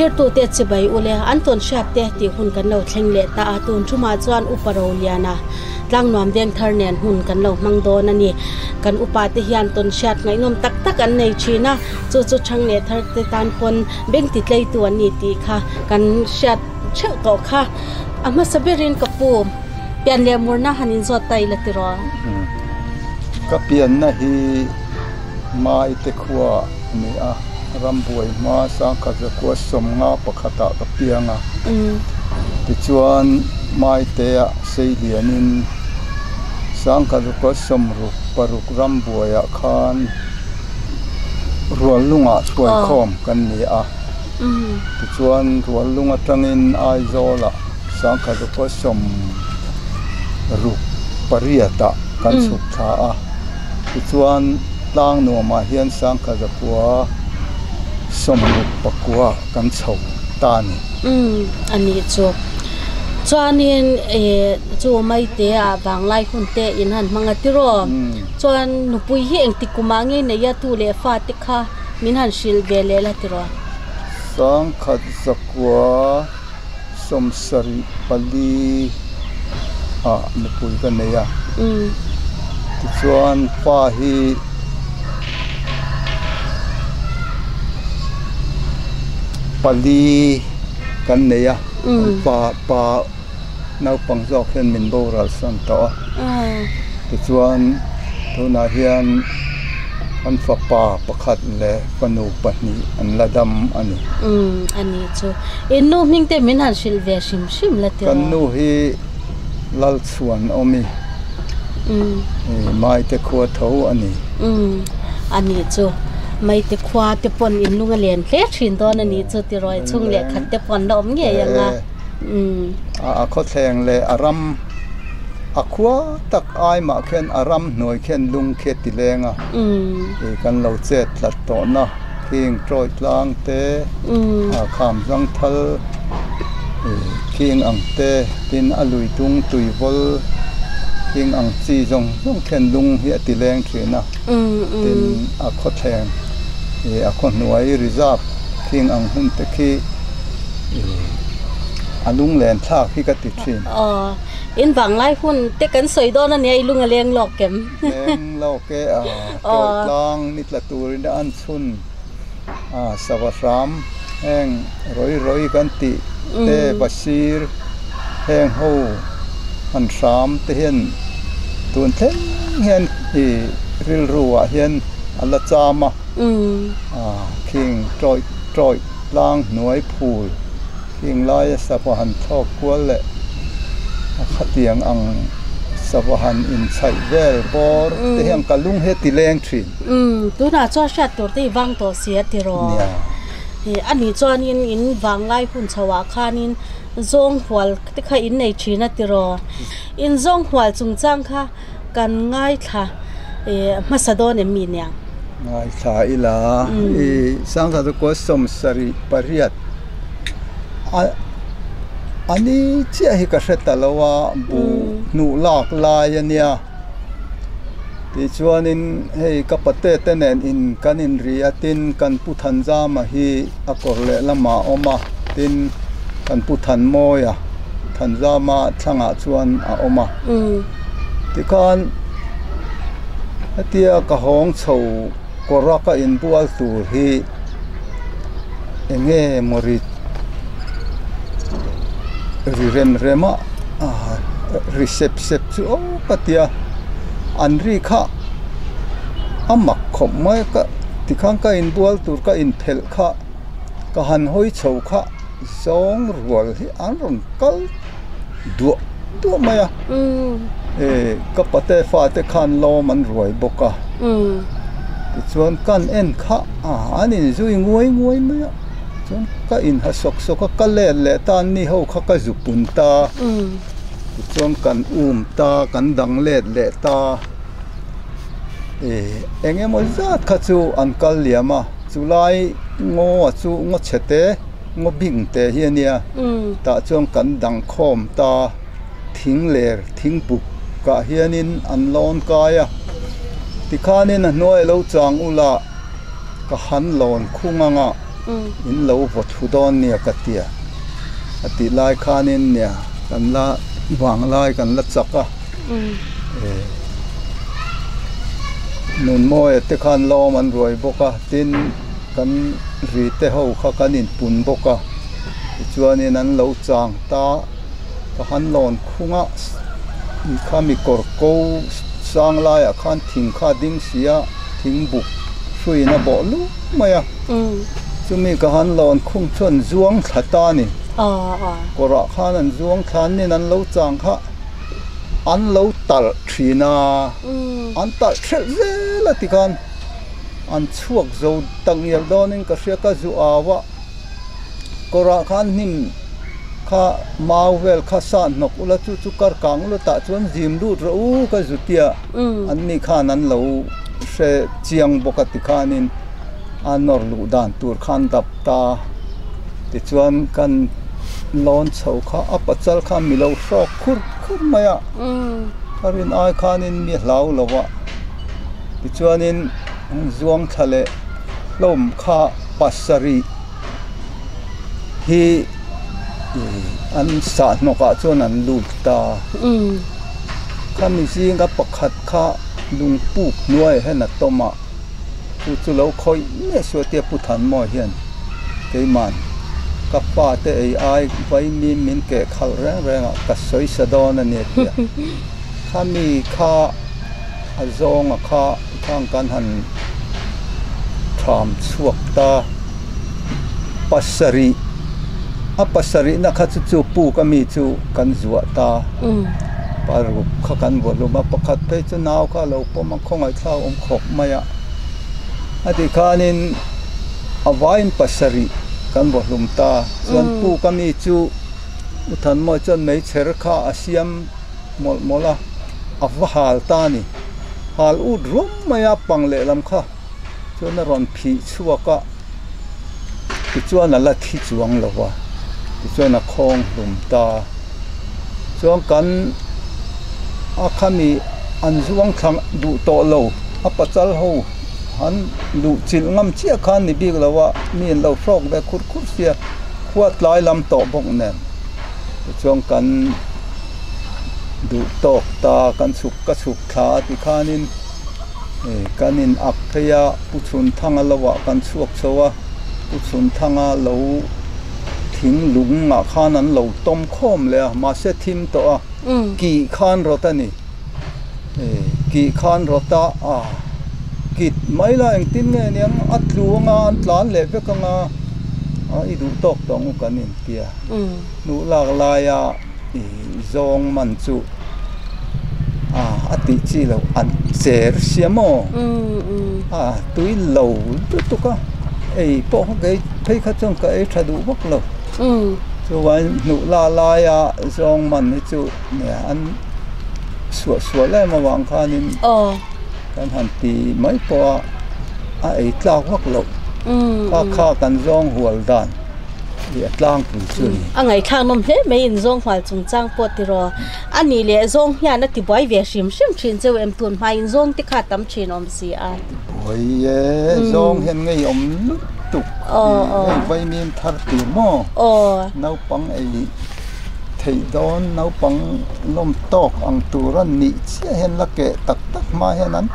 Thirtute chibai ule an tawn hriat te tih hun kan lo thleng leh ta a, tun thumah chuan Upa Roliana Tlangnuam Vengthar nen hun kan lo hmang dawn a ni. Kan upa te hian tawn hriat ngaihnawm tak tak an nei thin a, chu chu thang leh thar te tan pawn beng ti tleitu an ni tih kha kan hriat theuh tawh kha. A hmasa berin ka pu pian leh murna han inzawt ta ila tiraw? Ka pianna hi Maite khua a ni a, rambuai hma sangkhat zakua sawmnga pakhatah ka piang a. Tichuan Maite-ah sei lianin sangkhat zakua sawmruk paruk rambuaiah khan Ruallungah hruaikhawm kan ni a. Tichuan Ruallung atangin Aizawlah sangkhat zakua sawmruk pariatah kan chhuk thla a. Tichuan, tlang nuamah hian sangkhat zakua sawmruk pakua kan chho ta a ni. Umm, a nih chu. Chuanin eh chu maite ah vanglai hun te in han hmang a tiraw? Chuan nupui hi engtik kumah nge nei a tu leh fa te kha min han hrilh ve leh la tiraw? Sangkhat zakua sawmsarih pali ah nupui ka nei a, tichuan pa hi pali kan nei a, pa pa naupang zawk hian min boral san tawh a, tichuan tunah hian an fapa pakhat leh fanu pahnih an la dam a ni. Umm a ni chu. In nu hming te min han hrilh ve hrim hrim la tiraw? Kan nu hi Lalchhuan awmi Maite khua tho a ni. Umm a ni chu. Maite khua te pawn in lung a len hle thin dawn a ni chu tiraw? I chhung leh khat te pawn la awm ngei ang a. Umm. A khawthleng leh a ram a khua tak ai mah khian a ram hnuai khian lung khi a ti leng a. Ih kan lo chet tlat tawhna khing tawi tlang te a kham zang thal ih khing ang te tin a lui tung tui vawl khing ang chi zawng zawng khian lung hi a ti leng thin a. Tin a khawthleng ih a khaw hnuai reserve khing ang hun te khi A lunglen thlak hi ka ti thin. Aw, in vanglai hun te kan sawi dawn a nia, i lung a leng lawk em? Leng lawk e, a tawih tlang ni tla turin a an chhun a sava hram heng rawi rawi kan tih te basir heng ho han hram te hian tun thleng hian i rilru ah hian a la cham a, khing tawih tawih. Tlang hnuai phul khing laia sava han thlawk kual leh a khatiang ang sava han inchhaih vel bawr te hian ka lung hi a ti leng thin. Umm, tunah chuan hriat tur te i vang tawh si a ti raw. Nia. Ih, a nih chuanin in vang lai hun chhoah khanin zawng hual te kha in nei thin a ti raw. In zawng hual chungchang kha Kan ngaithla hmasa dawn em mi niang? Ngaithla ila i sangha chu kaw sawmsarih pariat a a ni chiah hi ka hre ta lo a bu hnuh lak lai a nia tichuanin hei ka pate te nen in kan inri a tin kan pu Thanzama hi a kawr leh lamah a awm a tin kan pu Thanmawia Thanzama thlangah chuan a awm a. Tikhan hetia ka hawng chho kawr a ka inbual tur hi eng nge maw ri ri rem rem a ri sep sep chu aw ka ti a an ri kha a mak khawp mai a ka tikhan ka inbual tur ka inphelh kha ka han hawi chho kha zawng rual hi an rawn kal duah duah mai a eh ka pate fate khan lawm an ruai bawk a tichuan kan en kha an inzui nguai nguai mai a chuan ka inha sawk sawk a ka let leh ta an ni ho kha ka zu pun ta tichuan kan um ta kan dang let leh ta eh eng emaw zat kha chu an kal liam a chulai ngaw a chu ngaw chhe te. Ngaw bing te hi a nia, tah chuan kan dang khawm ta thing ler thing buk kah hianin an lawn kai a, tikhanin a hnuai a lo chang ula ka han lawn khung ang a. In lo vaw thlu dawn nia ka tia. A tih lai khanin nia kan la vang lai kan la chak a. Nunmawia te khan lawm an ruai bawk a, tin kan ri te ho kha kan inpun bawk a, tichuanin an lo chang ta ka han lawn khung a, kha mi kawr ko sang laiah khan thing kha a ding si a, thing buk hruiin a bawh lup mai a, chumi ka han lawn khung chuan zuang thla ta a ni, kawrah khan an zuang thla an nin an lo chang kha. An lo talh thin a, an talh hrelh zel a tikhan an chhuak zo tak ngial dawnin ka hria ka zu au a, kawrah khan hnim kha mau vel kha sah hnawk ula chu chu kar kang ula tah chuan zim lut rawh u ka zu tia an ni khan an lo hre chiang bawk a tikhanin a nawr luh dan tur khan dap ta tichuan kan lawn chho kha a pachal kha mi lo hrawk khur khur mai a ka rin ai khanin mi hlau lo a tichuanin zuang thla leh hlawm kha pasarih hi an sah hnawkah chuan an lut ta khami zinga pakhat kha lungpuk hnuaiah hian a tawm a. Chu chu lo khawih miah suah tia Pu Thanmawi hian keiman ka pa te ei ai vaimim min keh khalh reng reng a ka sawi sa dawn a ni a ti a. Khami kha a zawnga kha khang kan han tham chhuak ta pasarih a pasarihna kha chu chu puk a mi chu kan zuah ta. Paruk kha kan vawhlum a pakhat phei chu nau kha a lo pawm a khawngaihthlak awm khawp mai a a tih khanin a vaiin pasarih kan vawhlum ta chuan puk a mi chu U Thanmawi chuan meichher kha a siam mawlh mawlh a a va hal ta a ni hal ut rum mai a pang lehlam kha chuan a rawn phih chhuak a tichuan a la thi chuang lo va tichuan a khawng hlum ta chuan kan a khami an zuang thla duh tawh lo a pachal ho an luh chilh ngam chiah khan ni bik lo a mi an lo hrawk ve khur khur sia khua tlai lam tawh bawk nen tichuan kan duh tawk ta kan chhuk ka chhuk thla a tikhanin. Kan in ak phei a, Pu Chhunthanga lo ah kan chhuak chho a, Pu Chhunthanga lo thing lung ah khan an lo tawm khawm leh a, mahse thim tawh a, kih khan rawt a ni, kih khan rawt a, a kit mai la engtin nge niang a tlu anga an tlan leh vek anga, a i duh tawk tawh ang u kan intia, hnuh lak laia. Zawng man chu a tih chi loh an cher sia maw a tui lo lutuk a ei pawh kha kei phei kha chuan ka ei tha duh vak lo chuan hnuh la laia zawng man hi chu an suah sual em avang khanin kan han ti mai pawh a a ei tlak vak loh kha kha kan zawng hual dan. Ih a tlangpui chu a ni. A ngaihthlak nawm hle mai in zawng hual chungchang pawh tiraw. A nih leh zawng hian a ti buai ve hrim hrim thin cheu em tun hma in zawng te kha tam thin awm si a. Buai e, zawng hian ngei awm lutuk hei vaimim thar tur maw? Naupang ei theih dawn naupang lawm tawk ang tur a nih chiah hian la keh tak tak hma hian an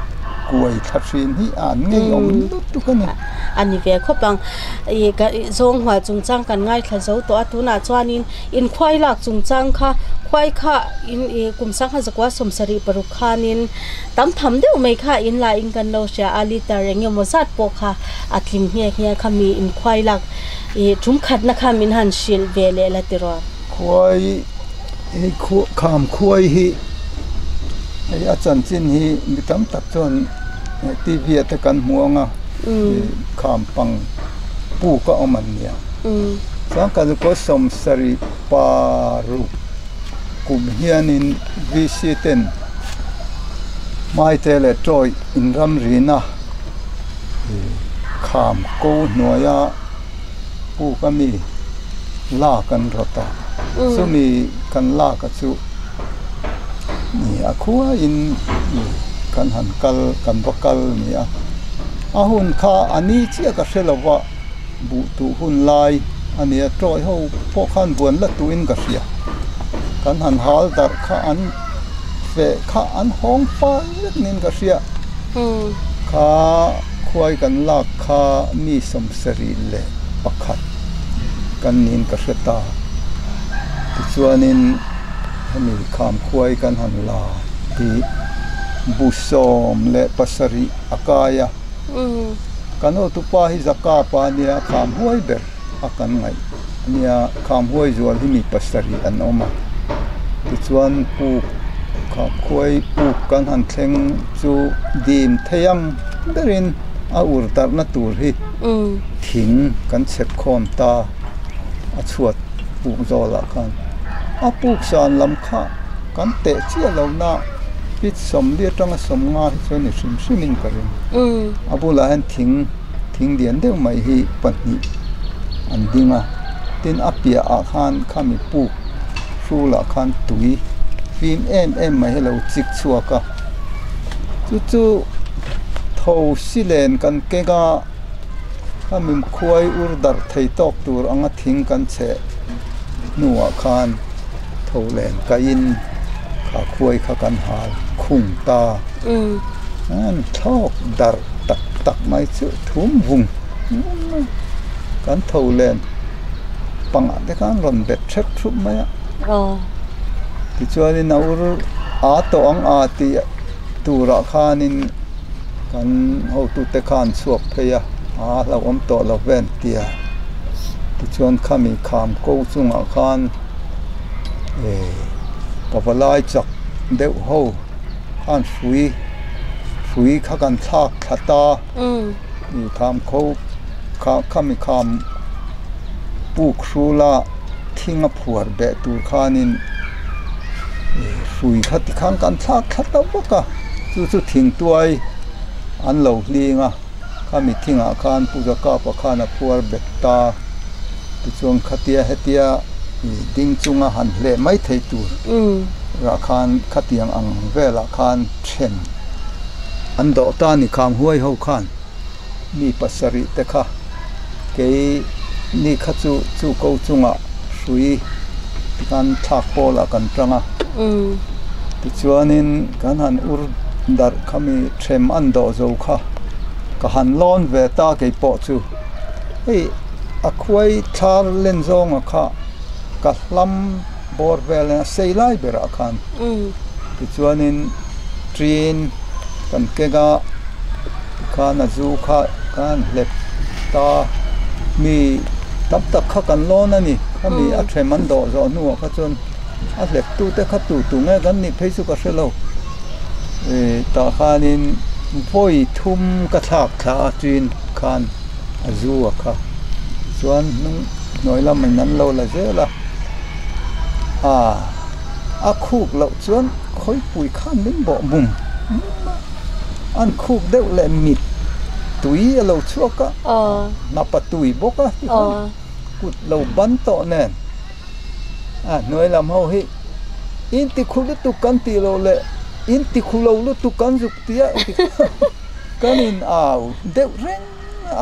kuai thla thin hi a an ngei awm lutuk a ni. A ni ve khawp ang. Ih ka zawng hual chungchang kan ngaithla zo tawh a tunah chuanin inkhuai lak chungchang kha khuai kha in ih kum sangha zakua sawmsarih paruk khanin tam tham deuh mai kha in la in kan lo hria a liter eng emaw zat pawh kha a tling nghe nghe kha mi inkhuai lak ih tum khatna kha min han hrilh ve leh la tiraw. Khuai hi kham khuai hi hei a chanchin hi mi tam tak chuan T_V ah te kan hmu ang a. Kham pang puk a awm an nia. Chuan kan kaw sawmsarih paruk kum hianin VC ten Maite leh Tawi inramrina kham ko hnuaia puk a mi lak an rawt a. Chumi kan lak a chu a khuaiin kan han kal kan va kal a ni a. A hun kha a ni chiah ka hre lo va, Buh tuh hun lai a nia tawi ho pawh khan buan la tuhin ka hria. Kan han hal darh kha an feh kha an hawng fai vek niin ka hria. Kha khuai kan lak kha mi 71 kan niin ka hre ta. Tichuanin hemi kham khuai kan han la hi bu 17 a kai a. Kan hotupa hi Zakapa a nia, kham huai ber a kan ngaih a nia. Kham huai zual hi mi pasarih an awm a, tichuan puk kham khuai puk kan han thleng chu dim thei ang berin a ur darhna tur hi thing kan chhep khawm ta a chhuat puk zawlah khan a puk san lam kha kan teh chiah lo na. Feet 40 atanga 50 hi chu a ni hrim hrimin ka ring. A bulah hian thing thing lian deuh mai hi pahnih an ding a, tin a piahah khan khami puk hrulah khan tui fim em em mai hi a lo chik chhuak a, chu chu tho si len kan keng a, khami khuai ur darh thei tawk tur anga thing kan chheh hnuah khan tho len kaihin. Kha khuai kha kan hal khung ta. An thlawk darh tak tak mai chu thum vung mai kan tho len pangah te khan rawn bet hrep thup mai a. Tichuanin a ur a tawh ang a tih turah khanin kan hotute khan chhuak phei a, a hlauhawm tawh lo vel tia. Tichuan khami kham ko chungah khan. Pavalai chak deuh ho khan hrui hrui kha kan thlak thla ta ih kham kho kha khami kham puk hrula thing a phuar beh tur khanin ih hrui kha tikhan kan thlak thla ta vak a chu chu thingtuai an lo hling a khami thingah khan Pu Zakapa khan a phuar bet ta. Tichuan khatia hetia ding chunga han hleh mai thei tur rah khan khatiang ang velah khan then an dawh ta a ni. Kham huai ho khan mi pasarih te kha kei ni kha chu chu ko chungah hrui tikhan thlak pawlah kan tang a. Tichuanin kan han ur darh khami them an dawh zo kha ka han lawn ve ta kei pawh chu. Hei a khuai thlar len zawnga kha ka hlam bawr vel a sei lai berah khan tichuanin ṭin kan keng a tikhan a zu kha kan hlep ta mi tam tak kha kan lawn a ni khami a ṭhem an dawh zawh hnuah kha chuan a hlep tute kha tu tu nge kan nih phei chu ka hre lo ih tah khanin vawi thum ka thlak thla a ṭin khan. A zu a kha chuan hnung hnuai lamin an lo la zel a ah a khuk loh chuan khawipui khan min bawh mum mum a an khuk deuh leh mit tui a lo chhuak a hnap a tui bawk a tikhan kut lo ban tawh nen a hnuai lam ho hi in ti khu lutuk kan tih loh leh in ti khu lo lutuk kan zuk tih a Kan in au deuh reng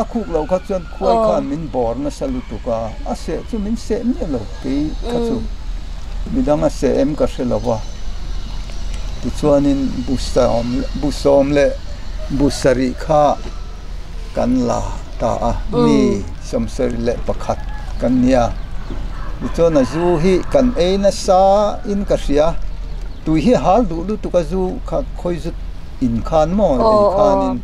a khuk loh kha chuan khuai khan min bawr nasa lutuk a, a seh chu min seh miah lo kei kha chu midang a seh em ka hre lo va. Tichuanin bu sawm leh bu sarih kha kan la ta a, mi 71 kan nia. Tichuan a zu hi kan ei nasa in ka hria, tui hi hal duh lutuk a zu kha khawi zut. In khan maw ei khanin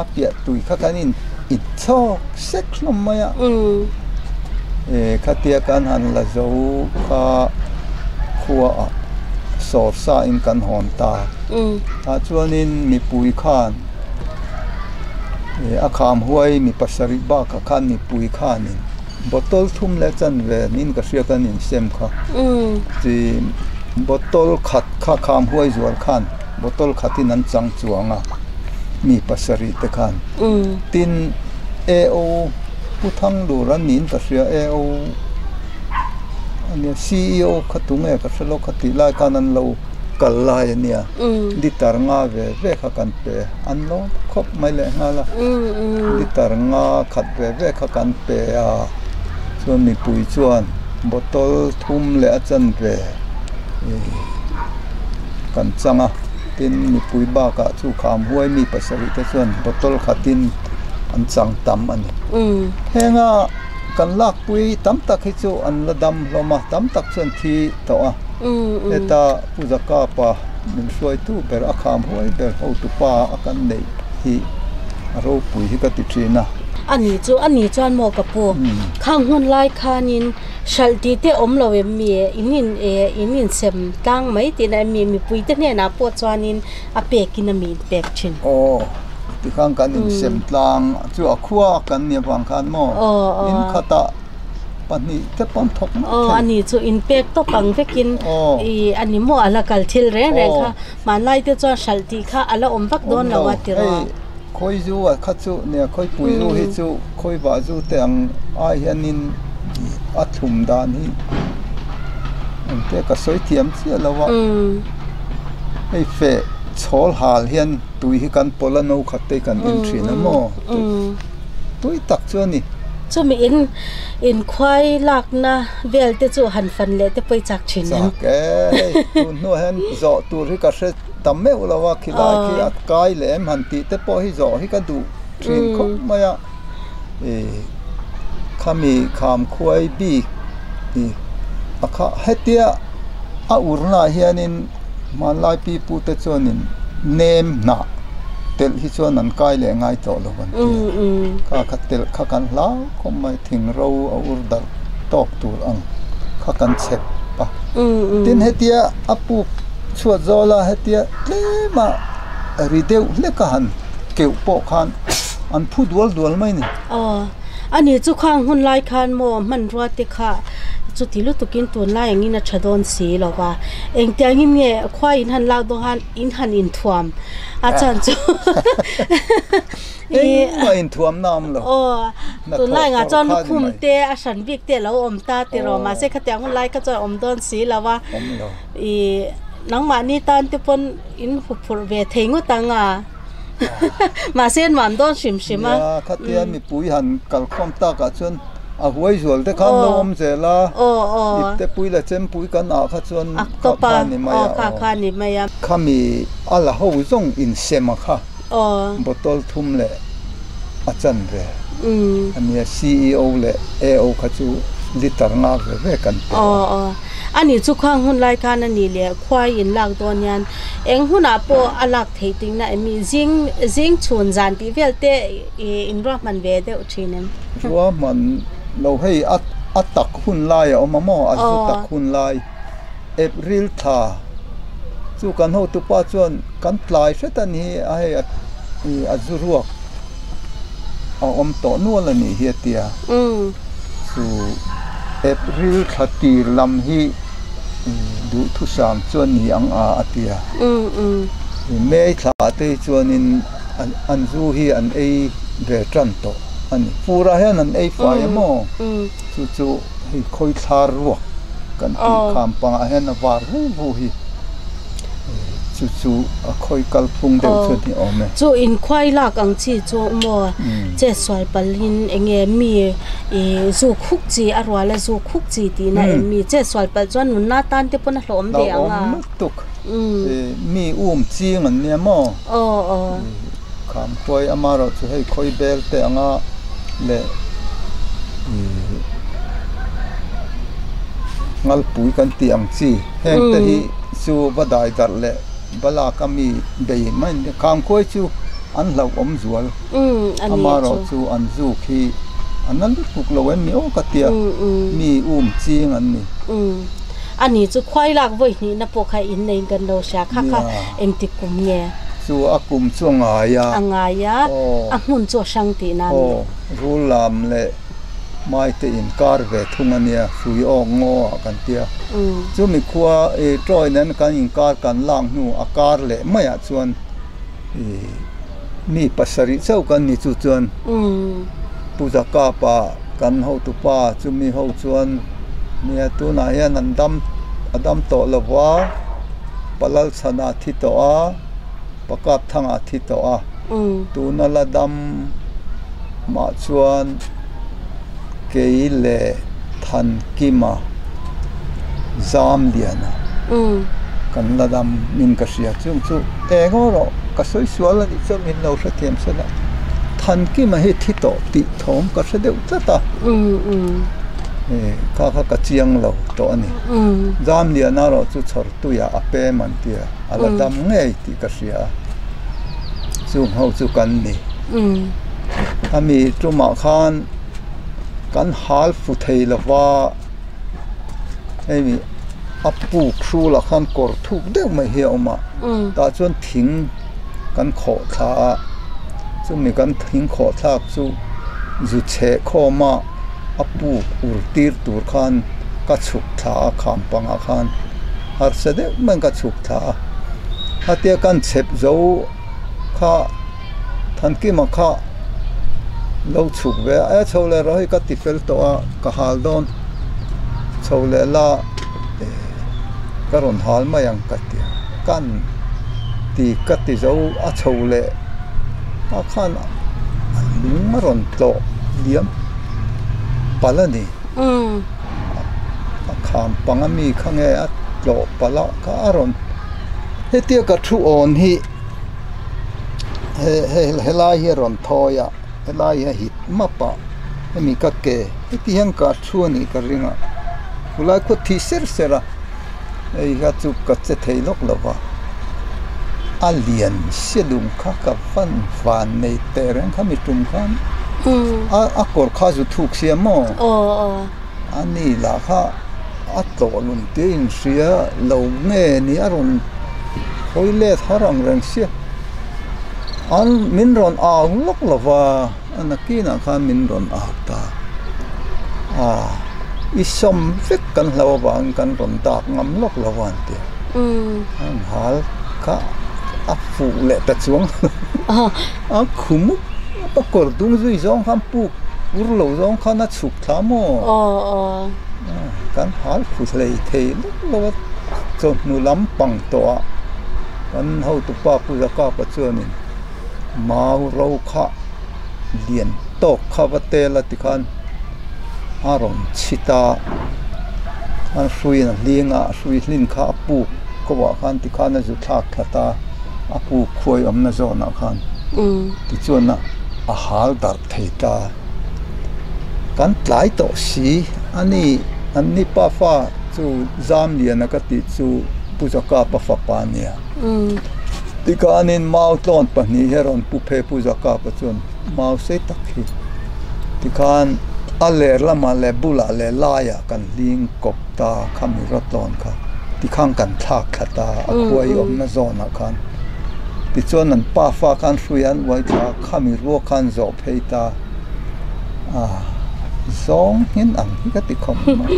a piah tui kha kan in it chhawk sek hlawm mai a e khatia kan han la zo kha khua ah sawr sa in kan hawn ta tah chuanin mipui khan e a kham huai mi pasarih bakah khan mipui khanin bottle thum leh chanve niin ka hria kan insem kha chi bottle khat kha kham huai zual khan. Bottle khatin an chang chuang a, mi pasarih te khan. Tin, AO Pu Thanglur an niin ka hria, AO a nia, ceo kha tunge ka hre lo kha tih lai khan an lo kal lai a nia, liter nga ve ve kha kan pe an lawm khawp mai leh nghal a, liter nga khat ve ve kha kan pe a, chuan mipui chuan bottle thum leh a chanve kan chang a, tin mipui bakah chu kham huai mi pasarih te chuan bottle khatin an chang tam a ni. Henga kan lakpui tam tak hi chu an la dam hlawm a, tam tak chuan thi tawh a. Heta Pu Zakapa min hruaitu ber a kham huai ber hotupa a kan neih hi a ropui hi ka ti thin a. A ni chu, a ni chuan maw ka pu, khang hun lai khanin hralh tih te awm lo em mi, in in eh in insem tlang mai tihna em mi, mipui te hnenah pawh chuanin a pekin a mi inpek thin. Aw, tikhan kan insem tlang chu a khua kan nih avang khan maw in khatah pahnih te pawn thawk mai thei. Aw, ani chu inpek tawp ang vekin i a ni maw a la kal thil reng reng kha hmanlai te chuan hralh tih kha a la awm vak dawn lo a tiraw. Hei khawi zu a kha chu nia khawi pui zu hi chu khawi vah zu te ang ai hianin a thlum dan hi engte ka sawi thiam chiah lo a, hei feh chhawl hal hian tui hi kan pawlh a no khat te kan en thin a maw. Tui tak chu a ni. Chumi in inkhuai lakna vel te chu han fan leh te pawh i chak thin em? Chak e, hei tun hnuah hian zawh tur hi ka hre ta meuh lo a, khilai khi a kai leh em han tih te pawh hi zawh hi ka duh thin khawp mai a, ih khami kham khuai bik ih a kha hetia a urnaah hianin Hmanlai pi pu te chuanin nem hnah telh hi chuan an kai leh ngai tawh lo an ti a, kha kha telh kha kan hlau khawp mai, thing ro a ur darh tawk tur ang kha kan chhep a. Tin hetia a puk chhuat zawl a hetia tlem a ri deuh hlek a han keuh pawh khan an phu dual dual mai ni. Aw, ani chu khang hun lai khan maw hmanrua te kha chuti lutukin tunlai angin a tha dawn si lo va. Engtiangin nge khua in han lak dawn khan in han inthuam a chan chu Engmah inthuam na awm lo. Aw, tunlai ngah chuan lukhum te a hran bik te a lo awm ta tiraw mahse khatiang hun lai kha chuan awm dawn si lo a. Awm lo. Ih nangmahni tan te pawn in huphurh ve thei ngawt ang a. Mahse nuam dawn hrim hrim a. Nia, khatia mipui han kalkhawm takah chuan A huai zual te khan lo awm zel a, ipte pui leh chempui kan ah kha chuan kha kha ni mai a, kha kha ni mai a. Khami a la ho zawng insem a kha bottle thum leh a chan ve a nia, CEO leh AO kha chu liter nga ve ve kan pe a. Ani chu khang hun lai khan a ni leh khuai in lak dawn hian eng hunah pawh a lak theih tingna em mi zing zing chhun zan tih vel te in ruahman ve deuh thin em? Ruahman lo hei a a tak hun lai a awm a maw a zu tak hun lai April thla chu kan hotupa chuan kan tlai hret a ni a hei a zu ruak a awm tawh nual a nih hi a ti a chu April thla tir lam hi duhthusam chuan ni ang a a ti a May thla te hi chuanin an zu hi an ei ve tan tawh a ni furah hian an ei fai a maw chu chu hei khawi thlar ruak kan tih kham pangah hian a var vu vu hi. Chu chu a khawi kal phung deuh chu ni awm e. Chu inkhuai lak ang chi chu maw che sual palhin eng nge mi ih zu khuk chi a rual a zu khuk chi tihna em mi che sual palh chuan nunna tan te pawn a hlawhawm ve ang a. Hlauhawm lutuk mi um ching an nia maw. Aw aw. Kham khuai amaherawh chu hei khawi bel te anga leh ih ngalpui kan tih ang chi heng te hi chu va dai darh leh va lak a mi bei mai an nia kham khuai chu an hlauhawm zual amaherawh chu an zuk hi a na lutuk lo em ni aw ka tia mi um ching an ni. Ani chu khuai lak vawi hnihna pawh kha inneiin kan lo hria kha kha engtik kum nge? Chu a kum chu a ngai a. A ngai a, a hmun chu a hrang tihna a ni. Aw, rul lam leh mai te inkar ve thung a nia, hrui awk ngaw ah kan tia. Chumi khua i Troy nen kan inkar kan lak hnu a kar leh maiah chuan i mi pasarih chauh kan ni chu chuan Pu Zakapa kan hotupa chumi ho chuan nia tunah hian an dam a dam tawh lo va. Palalchhana thi tawh a, Pakapthanga thi tawh a, tuna la dam mah chuan kei leh Thankima Zamliana kan la dam in ka hria. Chung chu eng aw rawh ka sawi sual a nih chuan min lo hrethiam se la, Thankima hi thi tawh tih thawm ka hre deuh tlat a, kha kha ka chiang lo tawh a ni. Zamliana erawh chu chhawr tuiah a pem an ti a, a la dam ngei tih ka hria a, chung ho chu kan ni. Ami tumah khan kan hal fu thei lova hei a puk hrulah khan kawr thuk deuh mai hi a awm a, tah chuan thing kan khawh thla a, chumi kan thing khawh thlak chu zu chheh khawm a a puk ur tir tur khan ka chhuk thla a kham pangah khan harsa deuh maiin ka chhuk thla a, khatia kan chhep zo kha Thankima kha lo chhuk ve a, e chho leh rawh hei ka ti fel tawh a ka hal dawn chho leh la ka rawn hal mai ang ka ti a, kan ti ka ti zo a chho leh a khan a lung a rawn tlawh liam palh a ni a kham pang a mi kha nge a tlawh palh a kha a rawn hetia ka thu awn hi. He he helai hi a rawn thawi a helai hi a hit map a hemi ka ke heti hian ka thu a nih ka ring a khulai khaw thi ser ser a hei kha chu ka che thei lawk lo va a lian sia lung kha ka van van nei teh reng kha mi tum khan a a kawr kha zu thuk sia maw a ni lah kha a tlawh lun tih a inhria lo nge ni a rawn hawi let har ang reng sia an min rawn au lawk lo va a nakinah khan min rawn au ta a i sawm vek kan hlo avangin kan rawn dak ngam lawk lo a an ti a an hal kha a fuh leh ta chuang a khum a kawr dung zui zawng khan puk ur lo zawng khan a chhuk thla maw? Kan hal fu hlei thei lawk lo a, chawhnu lam pang tawh ah kan hotupa Pu Zakapa chuanin mau ro kha lian tawk kha va tel a tikhan a rawn chhit a, a hruiin a hling a, a hrui hlin kha a puk ko ah khan tikhan a zu thlak thlat a, a puk khuai awmna zawnah khan tichuan a hal darh thei ta. Kan tlai tawh si a ni. An ni pafa chu Zamliana ka tih chu Pu Zakapa fapa a nia. Tikhanin mau tlawn pahnih hi a rawn pu phei Pu Zakapa chuan mau sei tak hi tikhan a ler lamah leh bulah leh laiah kan hling kawp ta khami rawt tlawn kha tikhan kan thlak thla ta a khuai awmna zawnah khan tichuan an pafa khan hrui an uai thla a khami ruak khan zawh phei ta a zawng nghin ang hi ka ti khawp mai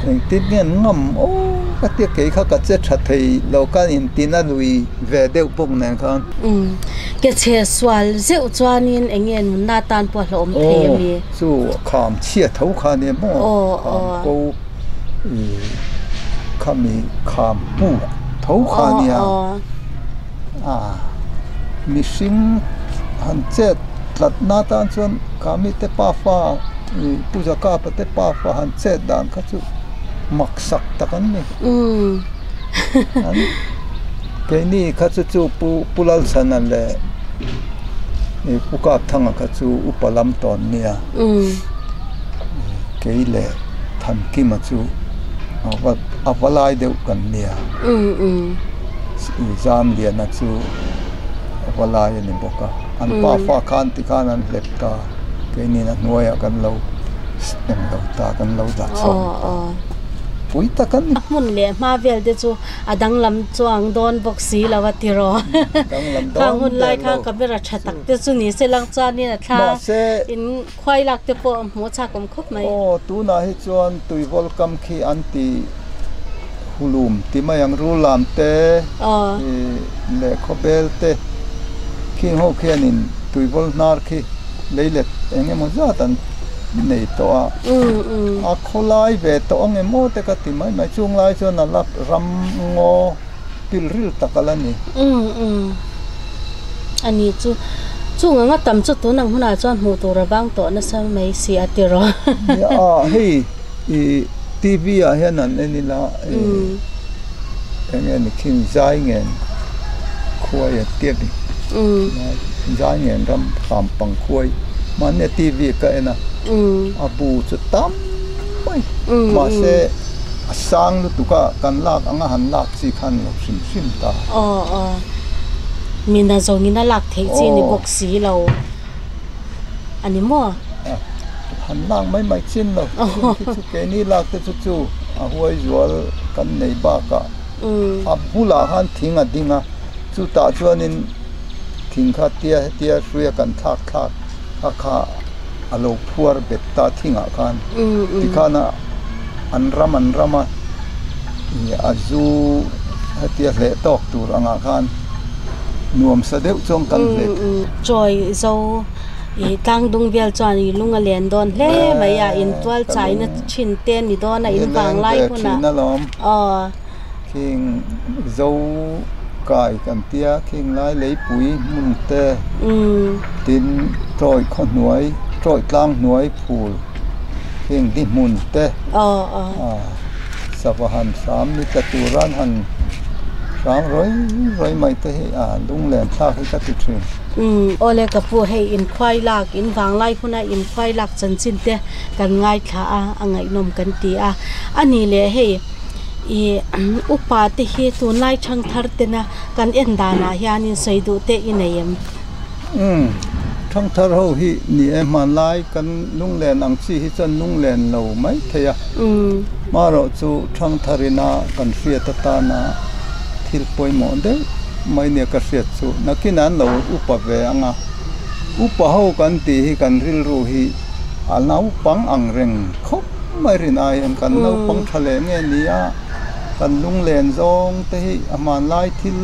engtin nge an ngam aw ka tia kei kha ka che tha thei lo ka intin a lui ve deuh bawk nen khan. Umm ke chhe sual zeuh chuanin eng nge nunna tan pawh a hlauhawm thei a mi? Aw chu kham chhia tho kha nia maw kham ko ih khami kham puk tho kha nia. A mihring han chet tlat na tan chuan kha mite pafa ih Pu Zakapa te pafa han chet dan kha chu mak sak tak an ni. An keini kha chu chu Pu Pu Lalchhana leh ih Pu Kapthanga kha chu upa lam tawn nia kei leh Thankima chu a va a va lai deuh kan nia. Zamliana chu a va lai a ni bawk a, an pa fa khan tikhan an hlep ta, keinin a hnuaiah kan lo eng lo ta, kan lo dah chhuak ta, pui tak a ni. A hmun leh hma vel te chu a danglam chuang dawn bawk si lo a tiraw? Khang hun lai kha camera tha tak te chu ni se lang chuanin a thla in khuai lak te pawh a hmuh chak awm khawp mai. Aw, tunah hi chuan tuivawl kam khi an ti. Hulum ti mai ang Rullam te leh Khawbel te khing ho khianin tuivawl hnar khi leilet eng emaw zat an nei tawh a, a khawlai ve tawh ang emaw te ka ti mai mai. Chung lai chuan a la ram ngaw Pilril tak a la ni. Umm umm a ni chu chung anga tam chu tun ang hunah chuan hmuh tur a vang tawh nasa mai si a ti rawh. Nia a hei ih TV ah hian an en ila ih eng nge ni khing zai ngen khuai a tia ni zai ngen ram kham pang khuai mahni a TV ka en a a bu chu tam mai mahse a sang lutuk a kan lak anga han lak chi khan lo hrim hrim ta. Aw aw mina zawngin a lak theih chi ni bawk si lo a ni maw? Han lak mai mai chin lo khi chu keini lak te chu chu a huai zual kan nei bakah a bulah khan thing a ding a chutah chuanin thing kha tia hetia hruia kan thlak thlak kha kha a lo phuar bet ta thingah khan tikhan a an ram an ram a ih a zu hetia hleh tawk tur angah khan nuam sa deuh chuan kan hleh. Chawi zo ih tlang dung vel chuan ih lung a len dawn hle mai a intual chaina thin te a ni dawn a in vang lai hunah aw. Khing zo kai kan tia khing lai leipui hmun te tin tawi khaw hnuai tawi tlang hnuai phul khing di hmun te sava han hram ni tla turan han hram rawi rawi mai te hi a lunglen thlak hi ka ti thin. Awle ka pu hei inkhuai lak in vanglai huna inkhuai lak chanchin te kan ngaithla a a ngaihnawm kan ti a a ni leh hei. Ih upa te hi tunlai thang thar tena kan en danah hianin sawi duh te i nei em? Umm, thang thar ho hi ni e hmanlai kan lunglen ang chi hi chuan lunglen lo mai thei a. Hmarawh chu thang tharina kan hriat atana thil pawimawh deuh mai nia ka hriat chu nakin an lo upa ve ang a. Upa ho kan tih hi kan rilru hi a naupang ang reng khawp. Mai rin ai hian kan naupang tha leh nge ni a, kan lunglen zawng te hi a hmanlai thil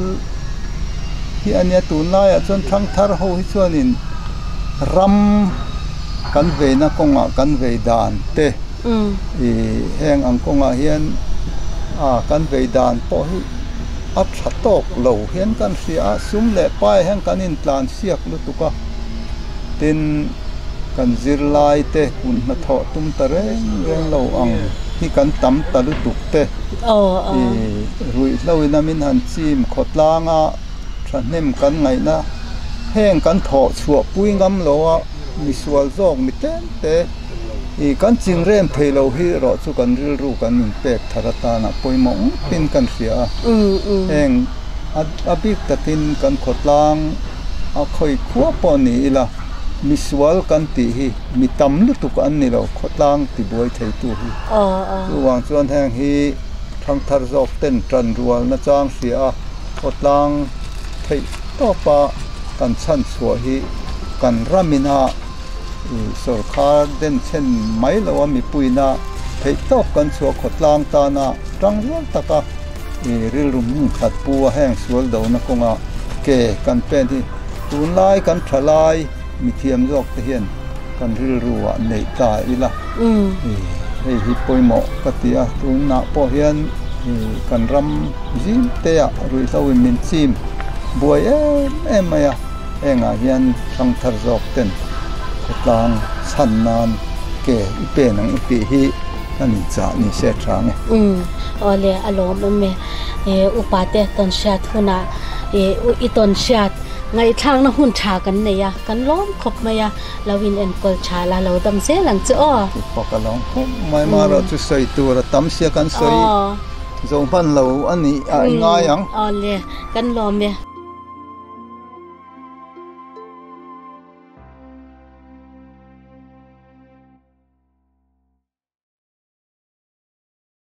hi a nia tunlaiah chuan thangthar ho hi chuanin ram kan veina kawngah kan vei dan te ih heng ang kawngah hian ah kan vei dan pawh hi a tha tawk lo hian kan hria a, sum leh pai hian kan intlan siak lutuk a, tin. Kan zirlai te hun hnathawh tum ta reng reng lo ang hi kan tam ta lutuk te. I ruihhlo in a min han chim khawtlang a thahnem kan ngaihna heng kan thawh chhuah pui ngam lo a misual zawk mi tlem te i kan chingrem thei lo hi erawh chu kan rilru kan inpek thar atana pawimawh ngawtin kan hria a. Heng a bik takin kan khawtlang a khawi khua pawh ni ila. Misual kan tih hi mi tam lutuk an ni lo, khawtlang ti buai theitu hi. Chuvang chuan heng hi thangthar zawk ten tan rual nachang hria a, khawtlang theih tawpa kan chhan chhuah hi kan ramina sawrkhar denchhen mai lo a mipuina theih tawp kan chhuah khawtlang tana tangrual taka rilru hmun khat pu a heng sual dona kawnga ke kan pen hi. Tunlai kan tha lai mithiam zawk te hian kan rilru ah neih ta ila hei hi pawimawh ka ti a, tunah pawh hian kan ram zim te ah ruihhlo in min chim buai em em mai a, hengah hian thangthar zawk ten khawtlang chhan nan ke i pen ang u tih hi a ni chah ni se tha ang e. Awle a lawmawm e. Upa te tawn hriat hunah i tawn hriat ngaihthlakna hun tha kan nei a, kan lawm khawp mai a, lo in enkawl tha la, lo dam zel ang che aw. Upa ka lawm khawp mai, marawh chu sawi tur a tam sia kan sawi zo hman lo a nih a i ngai ang. Awle, kan lawm e.